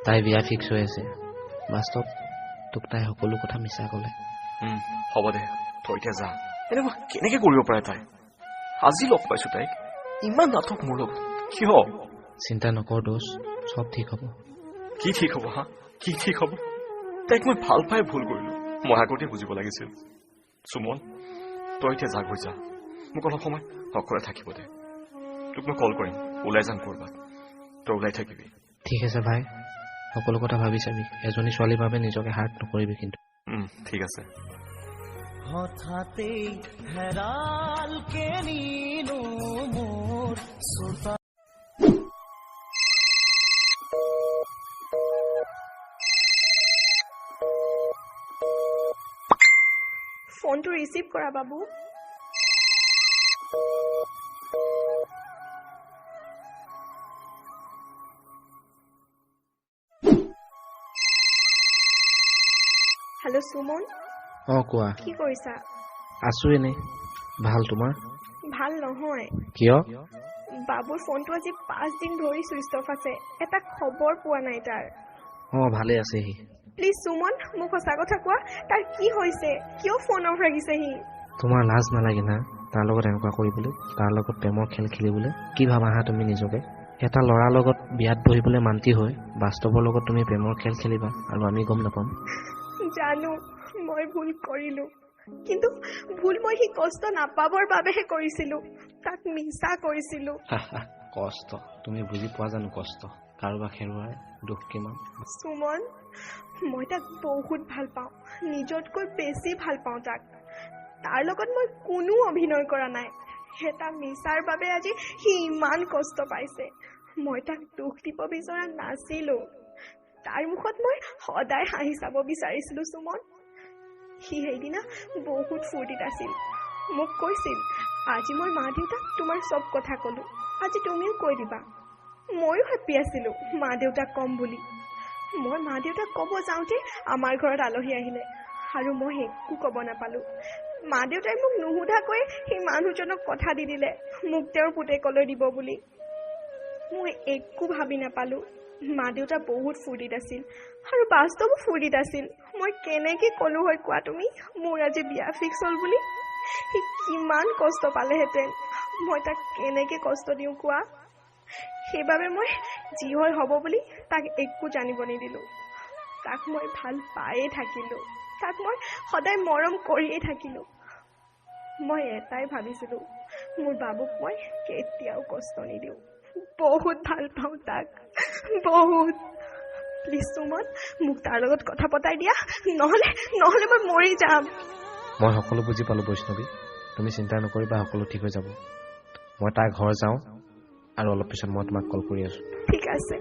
তাই বিয়া ফিক্স হৈ আছে। বাস্তৱ, তোক তাই সকলো কথা মিছা ক'লে। হ'ব দে, তই এতিয়া যা। এনেকুৱা কেনেকে কৰিব পাৰে তাই? আজি লগ পাইছো তাইক, ইমান নাটক মোৰ লগত কিয়? চিন্তা নকৰ দোষ, চব ঠিক হ'ব। কি ঠিক হ'ব? হা, কি ঠিক হ'ব? তাইক মই ভাল পাই ভুল কৰিলো, মই আগতে বুজিব লাগিছিল। সুমন, তই এতিয়া যা, গৈ যা। মোক অলপ সময় অকলে থাকিব দে। তোক মই কল কৰিম, ওলাই যাম ক'ৰবাত, তই ওলাই থাকিবি। ঠিক আছে ভাই, সকলো কথা ভাবি চাবি। এজনী ছোৱালীৰ বাবে নিজকে হাৰ্ট নকৰিবি কিন্তু। ঠিক আছে। হঠাতেই হেৰাল কেনিনো মোৰ চোতা। ফোনটো ৰিচিভ কৰা বাবু। হেল্ল' সুমন। অ কোৱা। কি কৰিছা? আছো এনেই। ভাল তোমাৰ? ভাল নহয়। কিয়? বাবুৰ ফোনটো আজি 5 দিন ধৰি চুইচ অফ আছে, এটা খবৰ পোৱা নাই তাৰ। অ ভালে আছে সি। প্লিজ সুমন, মোক সঁচা কথা কোৱা, তাৰ কি হৈছে? কিয় ফোন অফ ৰাখিছে সি? তোমাৰ লাজ নালাগে না তাৰ লগত এনেকুৱা কৰিবলৈ, তাৰ লগত প্ৰেমৰ খেল খেলিবলৈ? কি ভাবা হা তুমি নিজকে? এটা ল'ৰাৰ লগত বিয়াত বহিবলৈ মান্তি হৈ বাস্তৱৰ লগত তুমি প্ৰেমৰ খেল খেলিবা আৰু আমি গম নাপাম? জানো মই ভুল কৰিলো, কিন্তু ভুল মই সি কষ্ট নাপাবৰ বাবেহে কৰিছিলো, তাক মিছা কৰিছিলো। কষ্ট তুমি বুজি পোৱা জানো? কষ্ট কাৰোবাক হেৰুৱাৰ দুখ কিমান? সুমন, মই তাক বহুত ভাল পাওঁ, নিজতকৈ বেছি ভাল পাওঁ তাক। তাৰ লগত মই কোনো অভিনয় কৰা নাই। এটা মিছাৰ বাবে আজি সি ইমান কষ্ট পাইছে। মই তাক দুখ দিব বিচৰা নাছিলো। তাৰ মুখত মই সদায় হাঁহি চাব বিচাৰিছিলো সুমন। সি সেইদিনা বহুত ফূৰ্তিত আছিল। মোক কৈছিল, আজি মই মা দেউতাক তোমাৰ চব কথা ক'লো, আজি তুমিও কৈ দিবা। ময়ো হেপ্পী আছিলো মা দেউতাক ক'ম বুলি। মই মা দেউতাক ক'ব যাওঁতে আমাৰ ঘৰত আলহী আহিলে আৰু মই একো ক'ব নাপালো। মা দেউতাই মোক নুসুধাকৈয়ে সেই মানুহজনক কথা দি দিলে মোক তেওঁৰ পুতেকলৈ দিব বুলি। মই একো ভাবি নাপালো। মা দেউতা বহুত ফূৰ্তিত আছিল আৰু বাস্তৱো ফূৰ্তিত আছিল। মই কেনেকে ক'লো হয় কোৱা তুমি, মোৰ আজি বিয়া ফিক্স হ'ল বুলি? সি কিমান কষ্ট পালেহেঁতেন। মই তাক কেনেকে কষ্ট দিওঁ কোৱা? সেইবাবে মই যি হয় হ'ব বুলি তাক একো জানিব নিদিলোঁ। তাক মই ভাল পায়ে থাকিলোঁ, তাক মই সদায় মৰম কৰিয়ে থাকিলোঁ। মই এটাই ভাবিছিলোঁ, মোৰ বাবুক মই কেতিয়াও কষ্ট নিদিওঁ। বহুত ভাল পাওঁ তাক, বহুত। প্লিজ সুমন, মোক তাৰ লগত কথা পতাই দিয়া, নহ'লে মই মৰি যাম। মই সকলো বুজি পালোঁ বৈষ্ণৱী, তুমি চিন্তা নকৰিবা, সকলো ঠিক হৈ যাব। মই তাৰ ঘৰ যাওঁ আৰু অলপ পিছত মই তোমাক কল কৰি আছোঁ। ঠিক আছে।